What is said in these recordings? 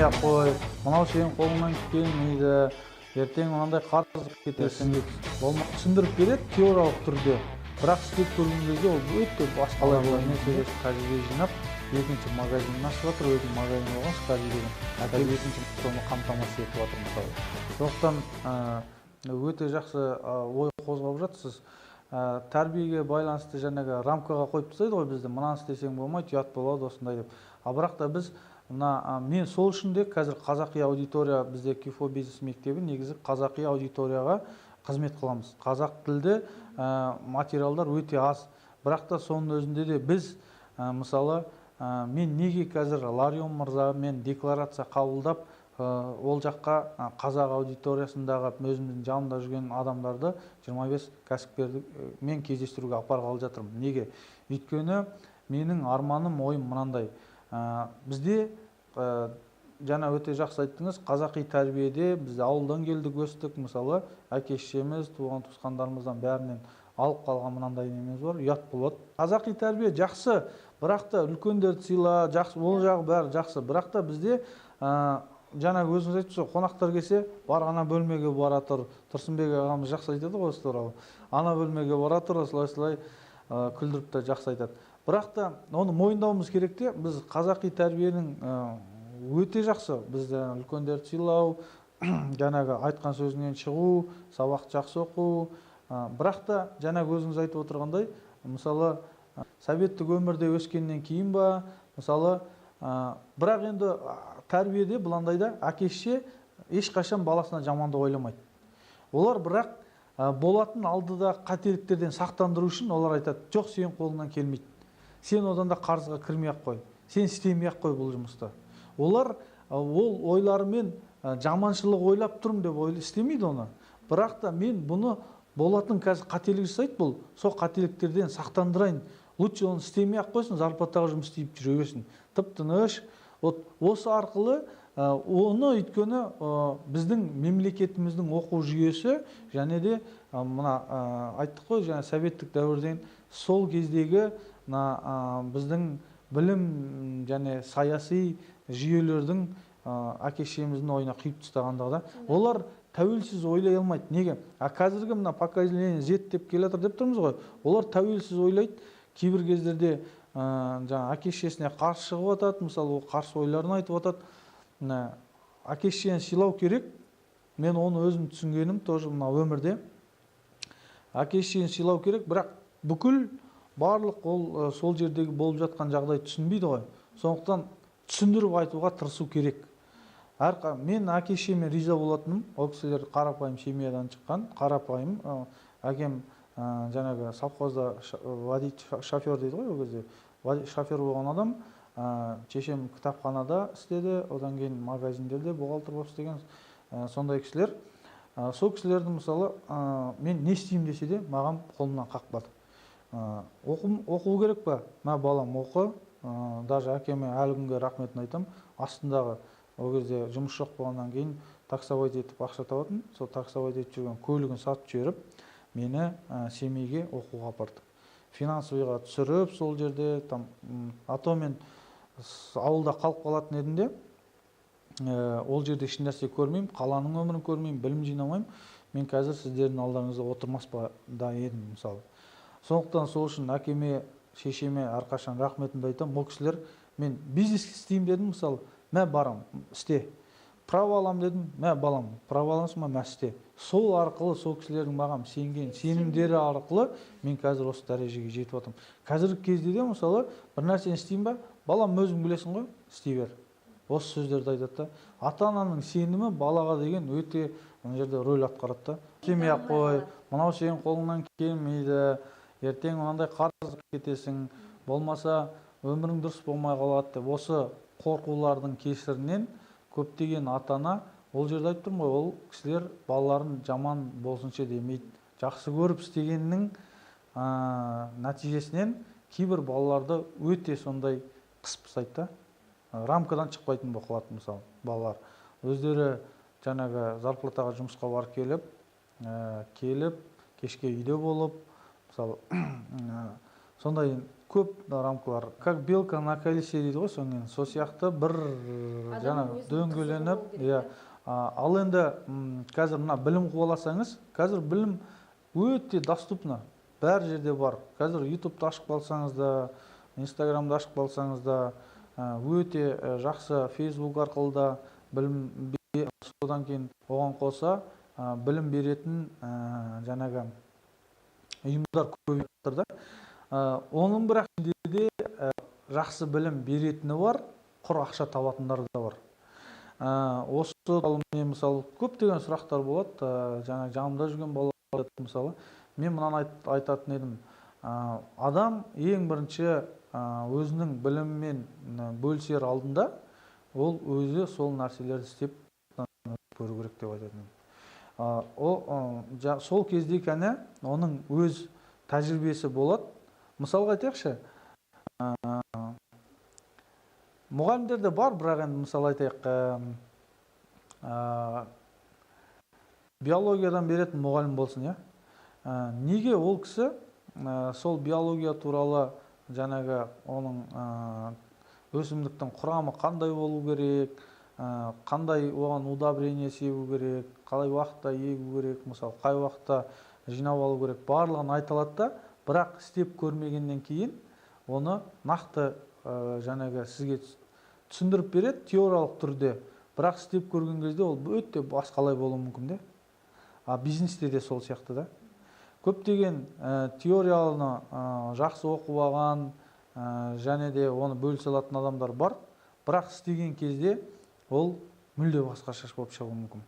Істемей ақ қой, мынау сенің қолыңнан келмейді, ертең мынандай қарыз кетесің. Түсіндіріп береді теориялық түрде, бірақ істеп көрген кезде ол өте басқалай болады. Мен сөйлесіп, тәжірибе жинап, екінші магазинін ашып жатыр. Өзінің магазині болған, «Скажи» деген. Әкеліп, екінші соны қамтамасыз етіп жатыр, мысалы. Сондықтан өте жақсы ой қозғап жатырсыз. Тәрбиеге байланысты жаңағы рамкаға қойып тастайды ғой бізді: мынаны істесең болмайды, ұят болады, осындай деп. А бірақ та біз мына, мен сол үшін де қазір қазақи аудитория, бізде КИФО бизнес мектебі негізі қазақи аудиторияға қызмет қыламыз. Қазақ тілді материалдар өте аз, бірақ та соның өзінде де біз, мысалы, мен неге қазір Ларион мырзамен декларация қабылдап, ол жаққа қазақ аудиториясындағы өзіміздің жанында жүрген адамдарды, 25 кәсіпкерді мен кездестіруге апарғалы жатырмын. Неге? Өйткені менің арманым, ойым мынандай: бізде, жаңа өте жақсы айттыңыз, қазақи тәрбиеде біз ауылдан келдік, өстік. Мысалы, әке шешеміз, туған туысқандарымыздан бәрінен алып қалған мынандай неміз бар: ұят болады. Қазақи тәрбие жақсы, бірақ та үлкендерді сыйла, жақсы, ол жағы бәрі жақсы. Бірақ та бізде, жаңа өзіңіз айттыңыз ғой, қонақтар келсе, бар, ана бөлмеге бара тұр. Тұрсынбек ағамыз жақсы айтады ғой осы туралы: ана бөлмеге бара тұр, осылай осылай, күлдіріп те жақсы айтады. Бірақ та оны мойындауымыз керек те, біз қазақи тәрбиенің өте жақсы, бізде үлкендерді сыйлау, жаңағы айтқан сөзінен шығу, сабақты жақсы оқу. Бірақ та жаңағы өзіңіз айтып отырғандай, мысалы, советтік өмірде өскеннен кейін ба, мысалы, бірақ енді тәрбиеде бұландай да, әке шеше ешқашан баласына жамандық ойламайды олар. Бірақ болатын алдыда қателіктерден сақтандыру үшін олар айтады: жоқ, сенің қолыңнан келмейді, сен одан да қарызға кірмей ақ қой, сен істемей ақ қой бұл жұмысты. Олар ол ойларымен жаманшылық ойлап тұрмын деп істемейді оны. Бірақ та мен бұны болатын қазір қателік жасайды бұл, сол қателіктерден сақтандырайын, лучше оны істемей ақ қойсын, зарплатаға жұмыс істеп жүре берсін тып тыныш. Вот осы арқылы оны, өйткені біздің мемлекетіміздің оқу жүйесі және де мына айттық қой жаңа, советтік дәуірден, сол кездегі мына біздің білім және саяси жүйелердің әке шешеміздің ойына құйып тастағандығы да, олар тәуелсіз ойлай алмайды. Неге? А қазіргі мына поколение Z деп келе жатыр деп тұрмыз ғой, олар тәуелсіз ойлайды. Кейбір кездерде жаңа әке шешесіне қарсы шығып жатады, мысалы, ол қарсы ойларын айтып жатады. Мына әке шешені сыйлау керек, мен оны өзім түсінгенім тоже мына өмірде, әке шешені сыйлау керек, бірақ бүкіл барлық ол сол жердегі болып жатқан жағдайды түсінбейді ғой. Сондықтан түсіндіріп айтуға тырысу керек. Мен әке шешеме риза болатыным, ол кісілер қарапайым семьядан шыққан, қарапайым. Әкем жаңағы совхозда водитель, шофер дейді ғой ол кезде, шофер болған адам. Шешем кітапханада істеді, одан кейін магазиндерде бухгалтер болып істеген, сондай кісілер. Сол кісілерді, мысалы, мен не істеймін десе де, маған қолымнан қақпады. Оқу керек па, мә, балам, оқы. Даже әкеме әлі күнге рахметін айтамын. Астындағы ол кезде жұмыс жоқ болғаннан кейін таксовать етіп ақша табатын, сол таксовать етіп жүрген көлігін сатып жіберіп, мені Семейге оқуға апарды, финансовыйға түсіріп сол жерде там. А то мен ауылда қалып қалатын едім де, ол жерде ешнәрсе көрмеймін, қаланың өмірін көрмеймін, білім жинамаймын, мен қазір сіздердің алдарыңызда отырмас па да едім, мысалы. Сондықтан сол үшін әкеме, шешеме әрқашан рахметімді айтамын. Ол кісілер, мен бизнес істеймін дедім, мысалы, мә, барам, істе. Право аламын дедім, мә, балам, право аласың ба, мә, істе. Сол арқылы, сол кісілердің маған сенген сенімдері арқылы мен қазір осы дәрежеге жетіп жатырмын. Қазіргі кезде де, мысалы, бір нәрсені істеймін ба, балам, өзің білесің ғой, істей бер, осы сөздерді айтады да. Ата ананың сенімі балаға деген өте мына жерде рөл атқарады да. Істемей ақ қой, мынау сенің қолыңнан келмейді, ертең мынандай қарыз кетесің, болмаса өмірің дұрыс болмай қалады деп, осы қорқулардың кесірінен көптеген ата ана, ол жерде айтып тұрмын ғой, ол кісілер балаларын жаман болсыншы демейді, жақсы көріп істегеннің нәтижесінен кейбір балаларды өте сондай қысып тастайды да, рамкадан шықпайтын болып қалады. Мысалы, балалар өздері жаңағы зарплатаға жұмысқа барып келіп, келіп кешке үйде болып, мысалы, сондай Көп рамкалар, как белка на колесе дейді ғой, сонымен сол сияқты бір жаңағы дөңгеленіп, иә. Ал енді қазір мына білім қуаласаңыз, қазір білім өте доступно, бәр жерде бар. Қазір Ютубты ашып қалсаңыз да, Инстаграмды ашып қалсаңыз да, өте жақсы, Фейсбук арқылы да білім, содан кейін оған қоса білім беретін жаңағы ұйымдар көбейіп жатыр да. Оның бірақ де жақсы білім беретіні бар, құр ақша табатындар да бар. Осы мен мысалы көптеген сұрақтар болады, жаңа жанымда жүрген балалар, мысалы, мен мынаны айтатын едім. Адам ең бірінші өзінің білімімен бөлісер алдында ол өзі сол нәрселерді істеп көру керек деп айтатын едім. Сол кезде кәне оның өз тәжірибесі болады. Мысалға айтайықшы, мұғалімдер де бар, бірақ енді мысал айтайық, биологиядан беретін мұғалім болсын, иә? Неге ол кісі сол биология туралы жаңағы оның өсімдіктің құрамы қандай болу керек, қандай оған удобрение себу керек, қалай уақытта егу керек, мысалы, қай уақытта жинап алу керек, барлығын айта алады да, бірақ істеп көрмегеннен кейін оны нақты жаңағы сізге түсіндіріп береді теориялық түрде, бірақ істеп көрген кезде ол өте басқалай болуы мүмкін де. А бизнесте де сол сияқты да. Көптеген теорияны жақсы оқып алған, және де оны бөлісе алатын адамдар бар, бірақ істеген кезде ол мүлде басқаша болып шығуы мүмкін.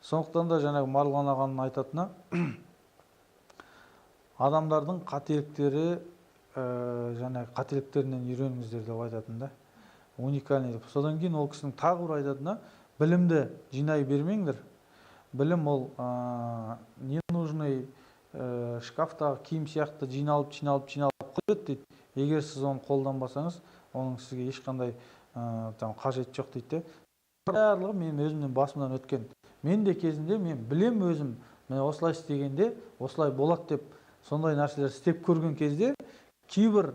Сондықтан да жаңағы Марғұлан ағаның айтатыны, адамдардың қателіктері, жаңағы қателіктерінен үйреніңіздер деп айтатын да, уникальный деп. Содан кейін ол кісінің тағы бір айтатыны, білімді жинай бермеңдер. Білім ол ненужный шкафтағы киім сияқты жиналып, жиналып, жиналып қояды дейді. Егер сіз оны қолданбасаңыз, оның сізге ешқандай там қажеті жоқ дейді де. Барлығы мен өзімнің басымнан өткен. Мен де кезінде мен білем өзім, мен осылай істегенде осылай болады деп сондай нәрселер істеп көрген кезде кейбір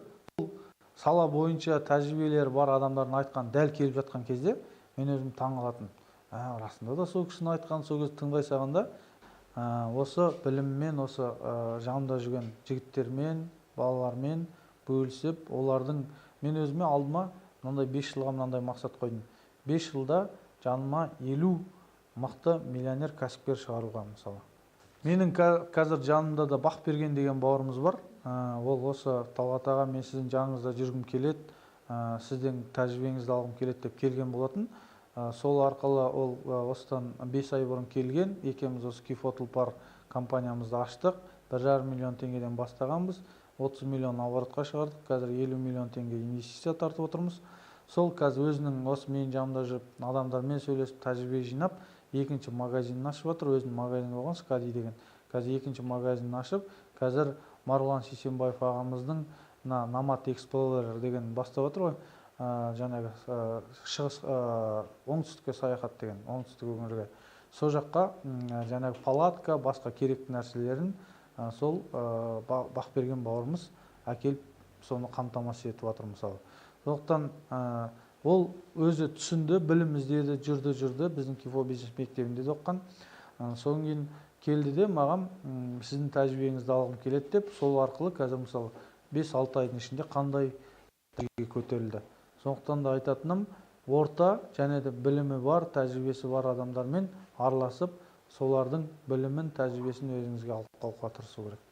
сала бойынша тәжірибелері бар адамдардың айтқан дәл келіп жатқан кезде мен өзім таң қалатынмын. Расында да сол кісінің айтқанын сол кезде тыңдай салғанда, осы біліммен, осы жанымда жүрген жігіттермен, балалармен бөлісіп, олардың мен өзіме алдыма мынандай 5 жылға мынандай мақсат қойдым. 5 жылда жаныма 50 мықты миллионер кәсіпкер шығаруға мысалы. Менің қазір жанымда да Бақберген деген бауырымыз бар. Ол осы Талғат аға, мен сіздің жаныңызда жүргім келеді, сізден тәжірибеңізді алғым келеді деп келген болатын. Сол арқылы ол осыдан 5 ай бұрын келген, екеуміз осы Кифо Тұлпар компаниямызды аштық. 1,5 миллион теңгеден бастағанбыз, 30 миллион оборотқа шығардық, қазір 50 миллион теңге инвестиция тартып отырмыз. Сол қазір өзінің осы менің жанымда жүріп адамдармен сөйлесіп тәжірибе жинап, екінші магазинін ашып жатыр. Өзінің магазині болған Скади деген. Қазір екінші магазинін ашып, қазір Марғұлан Сейсембаев ағамыздың мына Nomad Explorer деген бастап жатыр ғой, жаңағы шығыс, оңтүстікке саяхат деген, оңтүстік өңірге. Сол жаққа жаңағы палатка, басқа керекті нәрселерін сол Бақберген бауырымыз әкеліп соны қамтамасыз етіп жатыр мысалы. Сондықтан ол өзі түсінді, білім іздеді, жүрді, жүрді, біздің Кифо бизнес мектебінде де оқыған. Содан кейін келді де маған сіздің тәжірибеңізді алғым келеді деп, сол арқылы қазір мысалы 5-6 айдың ішінде қандай деңгейге көтерілді. Сондықтан да айтатыным, орта және де білімі бар, тәжірибесі бар адамдармен араласып, солардың білімін, тәжірибесін өзіңізге алып қалуға тырысу керек.